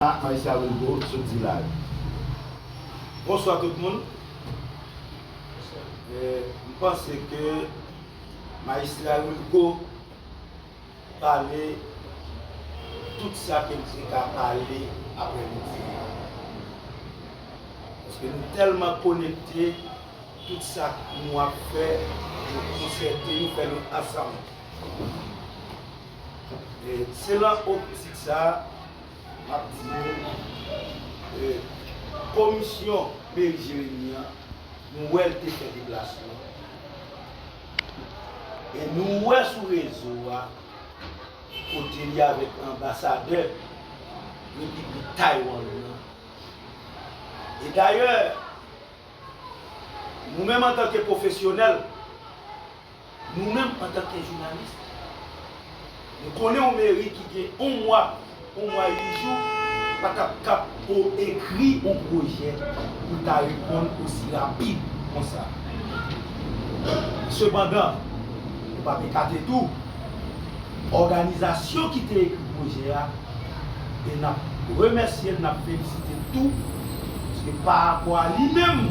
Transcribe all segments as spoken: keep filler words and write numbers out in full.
Majistra Wilgo sot di la. Bonswa tout moun. E, m panse ke Majistra Wilgo pale tout sa ke m te ka pale aprèmidi a. Paske nou tèlman konekte, tout sa nou ap fè, nou konsète, nou fè nou ansanm. E se nan optik sa a, m ap di nou, e, komisyon Meri Jeremi an, nou wè l te fè deplasman. E nou wè sou rezo a, kote li avèk anbasadè Repiblik Taiwan nan. E dayè, nou menm antanke pwofesyonèl, nou menm antanke jounalis, nou konnen yon meri ki gen yon mwa, yon mwa uit jou, pa t ap kab ekri yon pwojè pou l ta reponn osi rapid konsa. Sepandan, nou p ap ekate tou, òganizasyon ki te ekri pwojè a, e n ap remèsye l, n ap felisite l tou, paske pa rapò a li menm,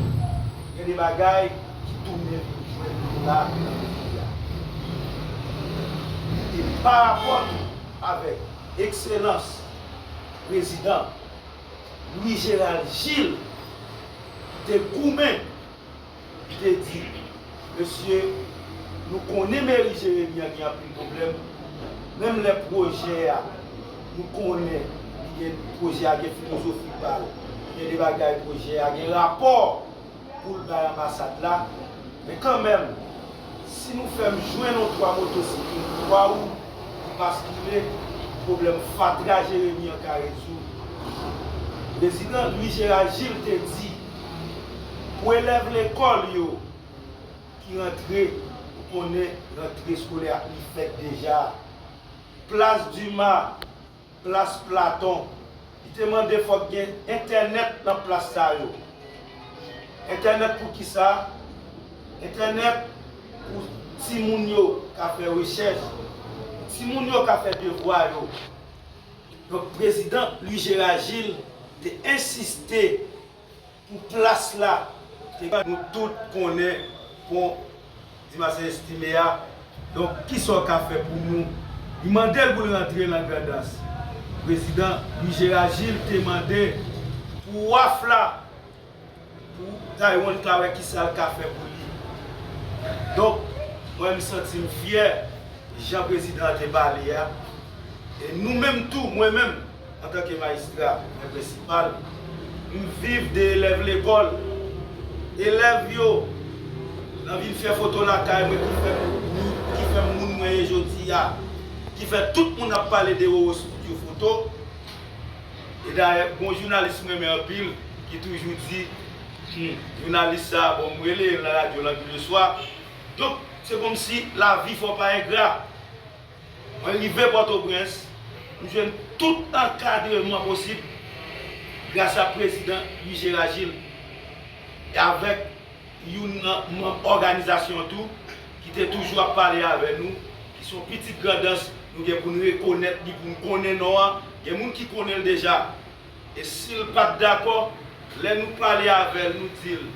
gen de bagay ki tounen vin jwenn nou la nan peyi a. E pa rapò tou avèk Ekselans Prezidan Louis Gérald Gilles, ki te goumen, ki te di, mesye, nou konnen meri Jeremi an gen anpil pwoblèm, menm lè pwojè a, nou konnen li gen, pwojè a gen filozofi pa l, gen de bagay pwojè a gen rapò pou l bay anbasad la, men kanmenm, si nou fè m jwenn yon twa motosiklèt, twa wou, ki baskile, pwoblèm fatra Jeremi an ka rezoud. Prezidan Louis Gérald Gilles te di, pou elèv lekòl yo ki rantre, ou konnen rantre eskolè a li fèt deja. Plas Dima, plas Platon. Li te mande fòk gen entènèt nan plas sa yo. Entènèt pou kisa? Entènèt pou timoun yo ka fè rechèch, pou timoun yo ka fè devwa yo. Donk, Prezidan Louis Gérald Gilles te ensiste pou plas la, te nou tout konnen pon Dimas Estime a. Donk, kisa w ka fè pou nou? Li mande l pou l rantre nan Grandans. Prezidan Louis Gérald Gilles te mande pou waf la, pou Taiwan ka wè kisa l ka fè pou li. Donk, mwen, m santi m fyè jan prezidan an te pale a. E nou menm tou, mwen menm, antanke majistra, mwen prensipal, m viv de elèv lekòl. Elèv yo, nan vin fè foto lakay mwen ki fè m, ki fè m moun mwen ye jodi a, ki fè tout moun ap pale de Roro Studio Foto. E dayè, gon jounalis m renmen anpil, ki toujou di, hmm, jounalis sa a, bon, m rele l nan radyo l anpil oswa. Donk, se kòmsi lavi fè w pa engra. Mwen rive Pòtoprens, m jwenn tout ankadreman posib gras a prezidan Louis Gérald Gilles. E avèk youn nan manm òganizasyon an tou, ki te toujou ap pale avè nou, ki se yon pitit Grandans, nou gen pou n rekonèt li, pou n konnen non an, gen moun ki konnen l deja. E si l pa t dakò, lè nou pale avè l, nou di l,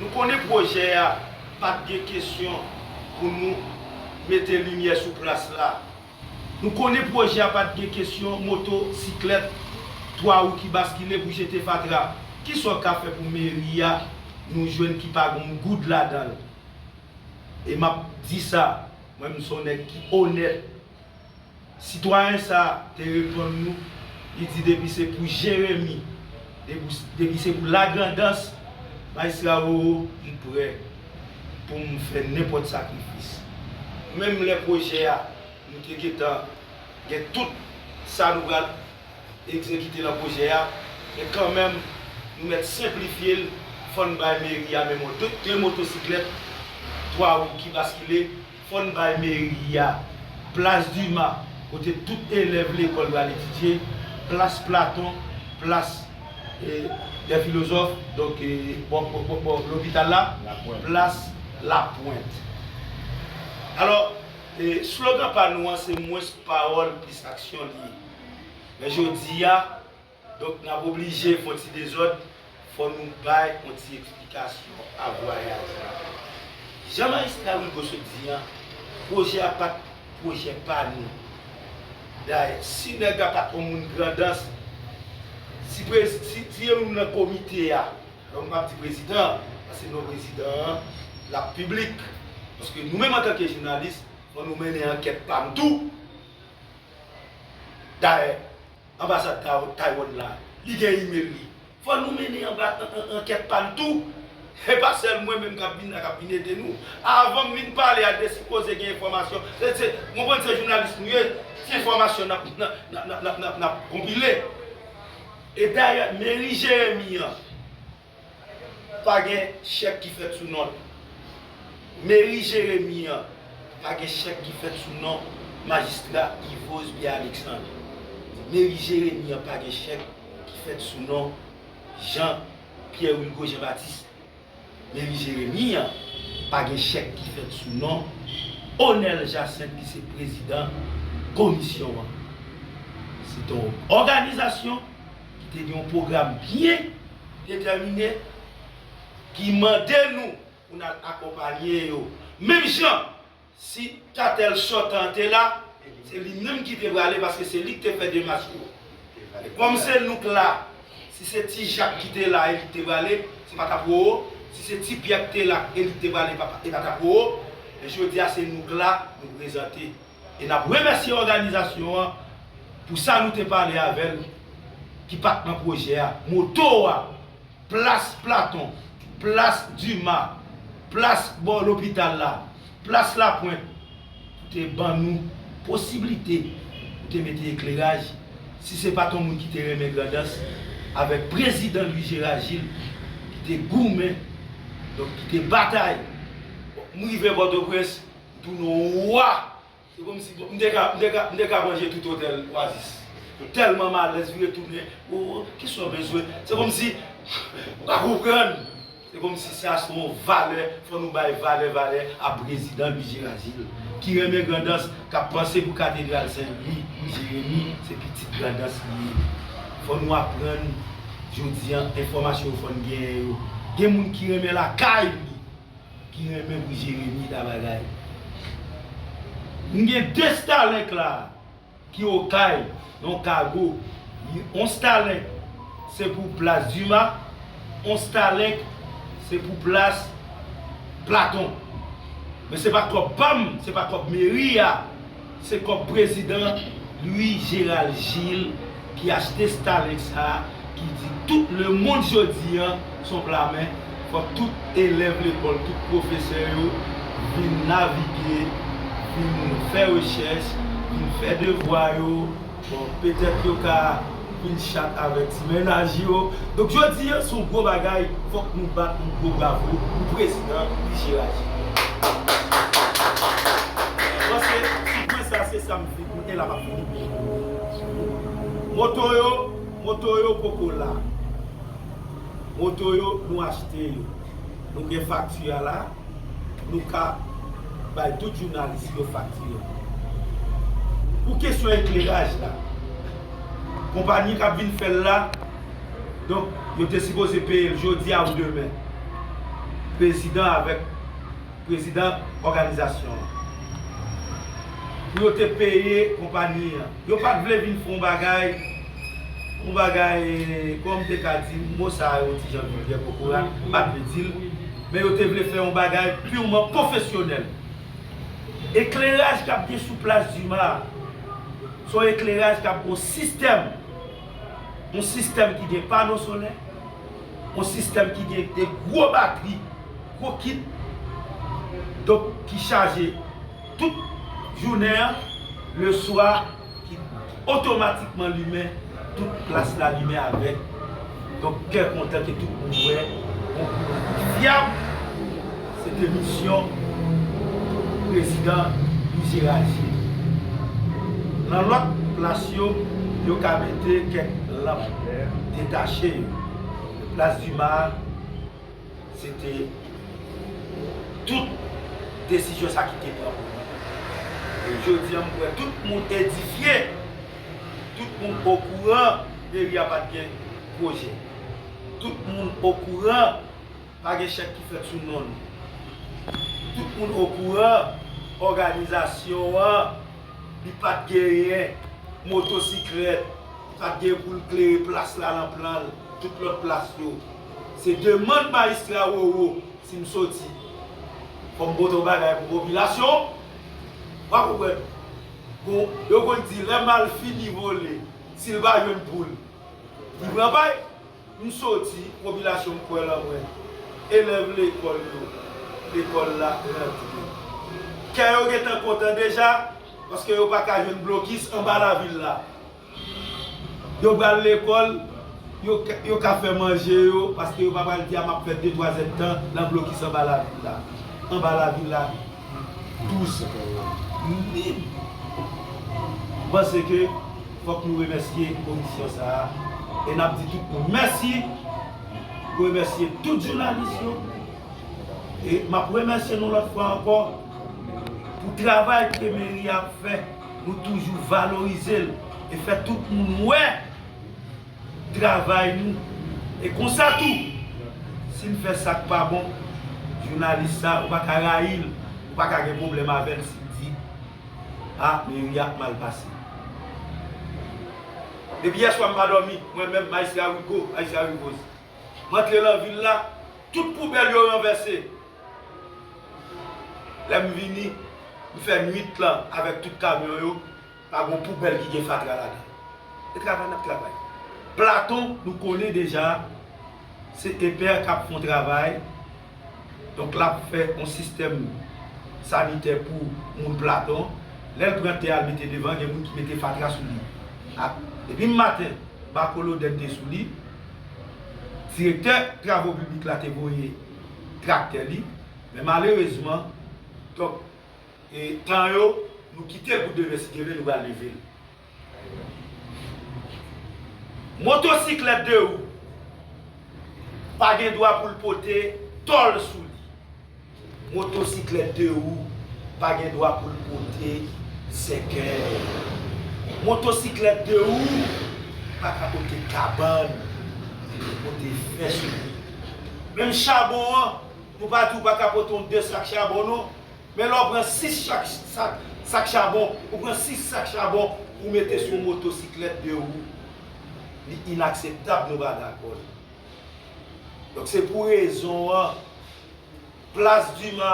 nou konnen pwojè a pa t gen kesyon pou nou mete limyè sou plas la. Nou konnen pwojè a pa t gen kesyon motosiklèt twa wou ki baskile pou jete fatra. Kisa w ka fè pou meri a nou jwenn ki pa gen yon goud ladan l? E m ap di sa, mwen, m se yon nèg ki onèt. Sitwayen sa a te reponn nou, li di depi se pou Jeremi, depi, depi se pou Lagrandans, Majistra Roro, m prè pou m fè nenpòt sakrifis. Menm lè pwojè a, nou te gentan gen tout sa nou pral egzekite nan pwojè a, men kanmenm, nou mèt senplifye l, fò n bay meri a menm yon de, de motosiklèt, twa wou ki baskile, fò n bay meri a plas Dima, kote tout elèv lekòl pral etidye, plas Platon, plas, e, dè filozòf, donk, e, bò, bò, bò, bò lopital la, Lapwent. Plas Lapwent. Alò, e, slogan pa nou an, se mwens pawòl, plis aksyon li ye. Men jodi a, Donk, n ap oblije fè yon ti dezòd, fò nou bay yon ti eksplikasyon a vwayaj la. Jan Majistra Rigaud sot di an, pwojè a pa t pwojè pa nou. Dayè, si nèg la pa t yon moun Grandans, si, prez, si, si yon moun nan komite a, donk m ap di prezidan, paske non prezidan an, l ap piblik. Paske nou menm antanke jounalis, fò nou mennen ankèt pa n tou. Dayè, anbasad Tay- Taiwan la, li gen imèl li. Fò nou mennen anba an- an- ankèt pa n tou. E pa sèl mwen menm k ap vin la, k ap vin ede nou. Avan m vin pale a, te sipoze gen enfòmasyon. Se, se, konprann se jounalis nou ye, se enfòmasyon n ap, n ap, n ap, n ap, n ap, n ap konpile. E dayè, meri Jeremi an, pa gen chèk ki fèt sou non l. Meri Jeremi an, pa gen chèk ki fèt sou non Majistra Yvose Pierre Alexandre. Meri Jeremi an, pa gen chèk ki fèt sou non Jean Pierre Wilgo Jean Baptiste. Meri Jeremi an, pa gen chèk ki fèt sou non Onel Jacinthe, ki se prezidan komisyon an. Se te yon òganizasyon ki te gen yon pwogram byen detèmine, ki mande nou pou n al akonpaye yo. Menm jan, si Katèl Sòtan te la, se li menm ki te prale, paske se li ki te fè demach yo. E kòm se nou k la, si se Ti Jak ki te la e li k te prale, se pa t ap wo. Si se Ti Pyè k te la e li k te prale, e pa, e pa t ap wo. Men jodi a, se nou k la, nou prezante. E n ap remèsye òganizasyon an pou sa nou te pale avè l, ki pa t nan pwojè a. Moto a, plas Platon, plas Dima, plas bò lopital la, plas Lapwent, pou te ban nou posiblite pou te mete ekleraj. Si se pa t yon moun ki te renmen Grandans, avèk prezidan Louis Gérard Gilles, ki te goumen, donk ki te batay. M rive Pòtoprens, m tounen yon wa. Se kòmsi, bon, m te ka, m te ka, m te ka manje tout otèl Oasis. Tèlman m alèz, vire tounen, o, o, kisa w bezwen? Se kòmsi, m pa konprann. Se kòmsi sa se yon valè, fò nou bay valè, valè a prezidan Louis Gérard Gilles, ki renmen Grandans, k ap panse pou katedral Sen Lwi, Jeremi, se pitit Grandans li ye. Fò nou aprann, jodi a, enfòmasyon yo fò n genyen yo. Gen moun ki renmen lakay li, ki renmen pou Jeremi ta bagay. M gen de Starlink la, ki Okay, nan yon kago. Yon Starlink, se pou plas Dima, yon Starlink, se pou plas Platon. Men se pa kòb pa m, se pa kòb meri a, se kòb prezidan Louis Gérald Gilles ki achte Starlink sa, ki di tout lemonn jodi a se yon pla men. Fòk tout elèv lekòl, tout pwofesè yo vin navige, vin fè rechèch, vin fè devwa yo. Bon, petèt yo ka vin chat avèk ti mennaj yo. Donk, jodi a, se yon gwo bagay. Fòk nou bat yon gwo bravo pou prezidan Louis Gérard Gilles. Paske, sou pwen sa, se sa m vle pou l ap fini. Moto yo, moto yo poko la. Moto yo, nou achte yo. Nou gen fakti a la. Nou ka bay tout jounalis yo fakti yo. Pou kesyon ekleraj la, konpayi k ap vin fè l la, donk, yo te sipoze peye l jodi a ou demen. Prezidan avèk prezidan òganizasyon an. Pou yo te peye konpayi an. Yo pa t vle vin fè yon bagay, yon bagay, kòman m te ka di, mo sa a yon ti jan vilgè, kokorat, m pa t vle di l, men yo te vle fè yon bagay pirman pwofesyonèl. Ekleraj k ap gen sou plas Dima a, se yon ekleraj k ap gen yon sistèm, yon sistèm ki gen pano solè, yon sistèm ki gen de gwo batri, gwo kit, donk ki chaje tout jounen an, leswa ki otomatikman limen, tout plas la limen avèk. Donk, kè kontan ke tout moun wè yon kouran ki fyab, se te misyon prezidan Louis Gérard Gilles. Nan lòt plas yo, yo ka mete kèk lanp detache yo. Plas Dima, se te tout desizyon sa ki te pran pou nou. E jodi a, m kwè tout moun edifye, tout moun okouran Meri a pa t gen pwojè. Tout moun okouran, pa gen chèk ki fèt sou non nou. Tout moun okouran, òganizasyon an, li pa t genyen motosiklèt, li pa t gen pou l klere plas la nan plan l, tout lòt plas yo. Se demann majistra Roro, si m soti, fò m pote yon bagay pou popilasyon. W a konprann? Bon, yo konn di, lè mal fini vole, si l pa jwenn poul, li pran pay. M soti, popilasyon m kwè lan mwen. Elèv lekòl yo, lekòl la rantre. Kè yo gentan kontan deja, paske yo pa ka jwenn blokis anba lavil la. Yo pral lekòl, yo ka, yo ka fè manje yo, paske yo pa pral di a m ap fè de twa zèdtan nan blokis anba lavil la. Anba lavil la, dous, lib. M panse ke fòk nou remèsye komisyon sa a. E n ap di tout moun mèsi. Remèsye tout jounalis yo. E m ap remèsye nou lòt fwa ankò pou travay ke meri a ap fè. Nou toujou valorize l e fè tout moun wè travay nou. E konsa tou, si n fè sa k pa bon, jounalis sa, ou pa ka rayi l, ou pa ka gen pwoblèm avè l si l di, a, meri a mal pase. Depi yèswa m pa dòmi, mwen menm, majistra Rigo, majistra Rivos. M antre lan vil la, tout poubèl yo ranvèse. Lè m vini, m fè nwit lan avèk tout kamyon yo, pa gon poubèl ki gen fatra ladan. E travay n ap travay. Platon, nou konnen deja, se Epè k ap fè yon travay. Donk, l ap fè yon sistèm sanitè pou moun Platon. Lè l pran tè a, l mete devan, gen moun ki mete fatra sou li. A, depi maten, bakolodèn te sou li. Direktè travo piblik la te voye traktè li. Men malerezman, donk, e, tan yo, nou kite l pou demen, si Dye vle, nou pral leve l. Motosiklèt de wou pa gen dwa pou l pote tòl sou li. Motosiklèt de wou pa gen dwa pou l pote sèkèy. Motosiklèt de wou pa ka pote kabann, pote fè sou li. Menm chabon an, nou pa di w pa ka pote yon de sak chabon, non. Men lè w pran sis chak sak, sak chabon, ou pran sis sak chabon pou mete sou yon motosiklèt de wou, li inakseptab, nou pa dakò. Donk, se pou rezon an, plas Dima,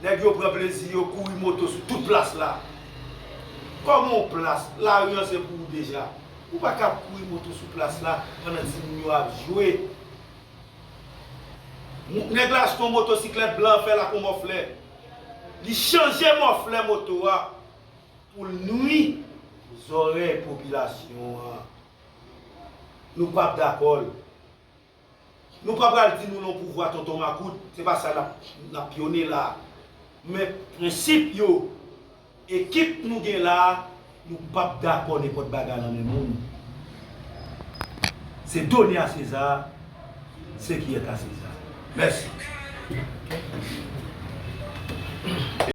nèg yo pran plezi yo kouri moto sou tout plas la. Kòman yon plas, lari an se pou ou deja. Ou pa ka ap kouri moto sou plas la pandan timoun yo ap jwe. Mo-, nèg la achte yon motosiklèt blan, fè l ak yon mòflè. Li chanje mòflè moto a pou l nwi zòrèy popilasyon an. Nou p ap dakò l. Nou pa pral di nou nan pouvwa tonton makout, se pa sa n ap, n ap pyone la. Men prensip yo, ekip nou gen la a, nou p ap dakò nenpòt bagay nan men moun. Se donner à César ce qui est à César. Mèsi.